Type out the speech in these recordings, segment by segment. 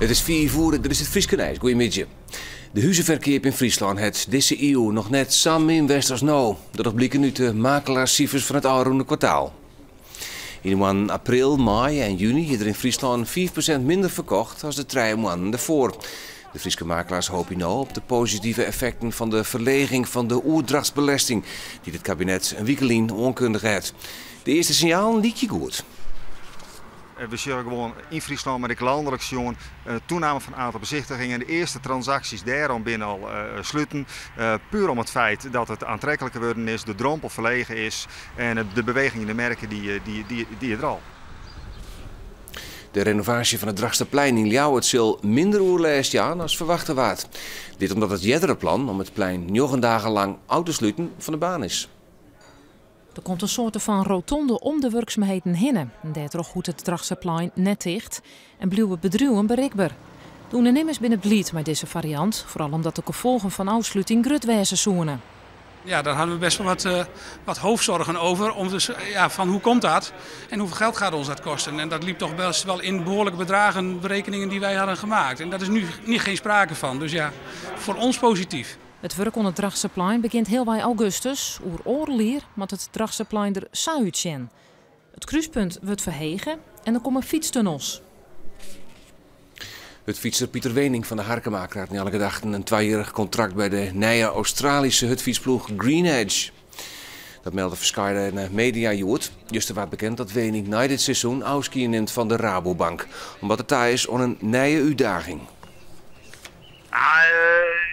It is 5 oere, dit is it Fryske nijs. Goeiemiddei. De huzeferkeap yn Fryslân hat dizze iuw noch net sa min west as no. Dat docht bliken út de makelaarsifers fan it ôfrûne kwartaal. Yn de moannen april, maaie en juny is der yn Fryslân 5% minder ferkocht as de 3 moannen derfoar. De Fryske makelaars hoopje no op de positive effekten fan de ferleging fan de oerdrachtsbelesting dy't it kabinet in wike lyn oankundige hat. De earste sinjalen lykje goed. We sjogge gewoan yn Fryslân, mar ek lanlik sjoen, toename fan aantal besichtigingen. De earste transaksjes dêrom binne al sluten. Puer om it feit dat it oantrekliker wurden is, de drompel ferlege is en de beweging yn de merke dy, dy, dy is der al. De renovaasje fan it Drachtsterplein yn Ljouwert sil minder oerlêst jaan as ferwachte waard. Dit omdat it eardere plan om it plein 9 dagen lang ôf te sluten fan de baan is. Der komt in soarte fan rotonde om de wurksumheden hinne. Dêrtroch hoecht it Drachtsterplein net ticht en bliuwe bedriuwen berikber. De ûndernimmers binne bliid mei dizze fariant, foaral omdat de gefolgen fan ôfsluting grut wêze soene. Ja, daar hadden we best wel wat hoofdzorgen over. Om dus, ja, van hoe komt dat en hoeveel geld gaat ons dat kosten? En dat liep toch best wel in behoorlijke bedragen, berekeningen die wij hadden gemaakt. En dat is nu niet geen sprake van. Dus ja, voor ons positief. It wurk oan it Drachtsterplein begjint healwei augustus. Oer oardel jier moat it Drachtsterplein der sa útsjen. It krúspunt wurdt ferhege en der komme fytstunnels. Hurdfytser Pieter Weening fan de Harkema krijt nei alle gedachten in twajierrich kontrakt by de nije Australyske hurdfytsploech Green Edge. Dat melde ferskate media hjoed. Juster waard bekend dat Weening nei dit seizoen ôfskie nimt fan de Rabobank, omdat er ta is oan in nije útdaging. Ah,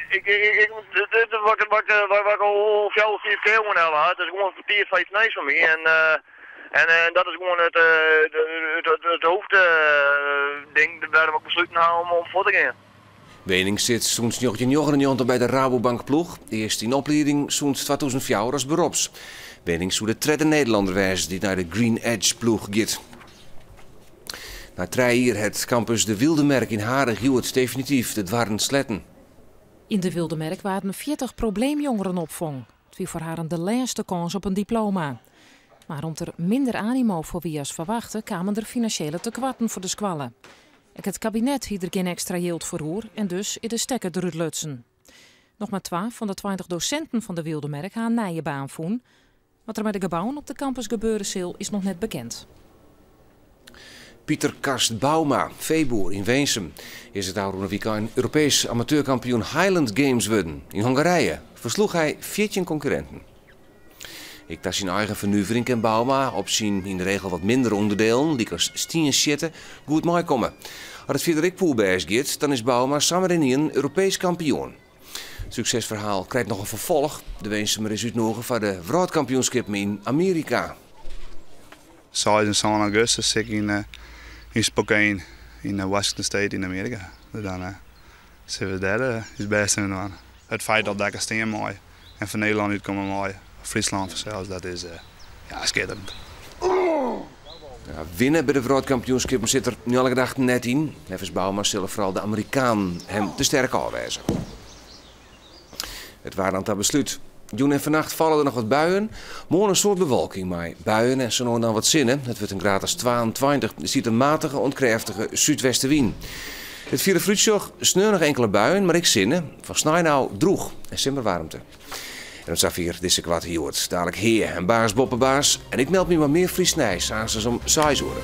ik, ik, ik, dit is wat, wat, wat, wat ik al 4, 5 kear oanhelle ha. It is gewoan tiid foar yts nijs foar my. En dat is gewoan it hoofdding wêrom't ik besluten ha om fuort te gean. Weening sit sûnt 1999 by de Rabobank ploech. Earst yn oplieding, sûnt 2004 as berops. Weening soe de tredde Nederlanner wêze dy't nei de Green Edge ploech giet. Nei 3 jier hat campus De Wyldemerk yn Harich hjoed definityf de doarren sletten. Yn De Wyldemerk waarden 40 probleemjongeren opfongen. It wie foar harren de lêste kâns op in diploma. Mar om't der minder animo foar wie as ferwachte, kamen der finansjele tekoarten foar de skoalle. Ek it kabinet hie der gjin ekstra jild foar oer en dus is de stekker derút lutsen. Noch mar 2 fan de 20 dosinten fan De Wyldemerk ha in nije baan fûn. Wat der mei de gebouwen op de campus gebeure sil, is noch net bekend. Pieter Karst Bouma, feeboer yn Winsum, is it ôfrûne wykein Europeesk amateurkampioen Highland Games wurden. Yn Hongarije fersloech hy 14 konkurrinten. Ek ta syn eigen fernuvering kin Bouma op syn yn de regel wat minder ûnderdielen, lykas stiensjitte, goed meikomme. As it fierder ek poerbêst giet, dan is Bouma samar ynienen Europeesk kampioen. It suksesferhaal krijt noch in ferfolch. De Winsumer is útnûge foar de wrâldkampioenskippen yn Amearika. 6 en 7 augustus sit ik yn Spokane yn Washington State yn Amearika. Dus dan sille we dêr ús bêst yn dwaan. It feit dat dêr stean mei en fan Nederlân útkomme mei, Fryslân fansels, dat is ja, skitterend. Ja, winne by de wrâldkampioenskippen sit der nei alle gedachten net yn. Neffens Bouma sille foaral de Amerikanen him te sterk ôf wêze. It waar dan ta beslút. Jûn en fannacht falle der noch wat buien. Moarn in soad bewolking mei buien en sa no en dan wat sinne. It wurdt in graad as 22. Der stiet in matige oant krêftige súdwestewyn. It fiere foarútsjoch, sneon noch inkele buien, mar ek sinne. Fan snein ôf drûch en simmerwaarmte. En oant safier dizze koarte Hjoed. Dalik Hea en Baas Boppe Baas. En ik meld my mei mear Frysk nijs, aansens om 6 oere.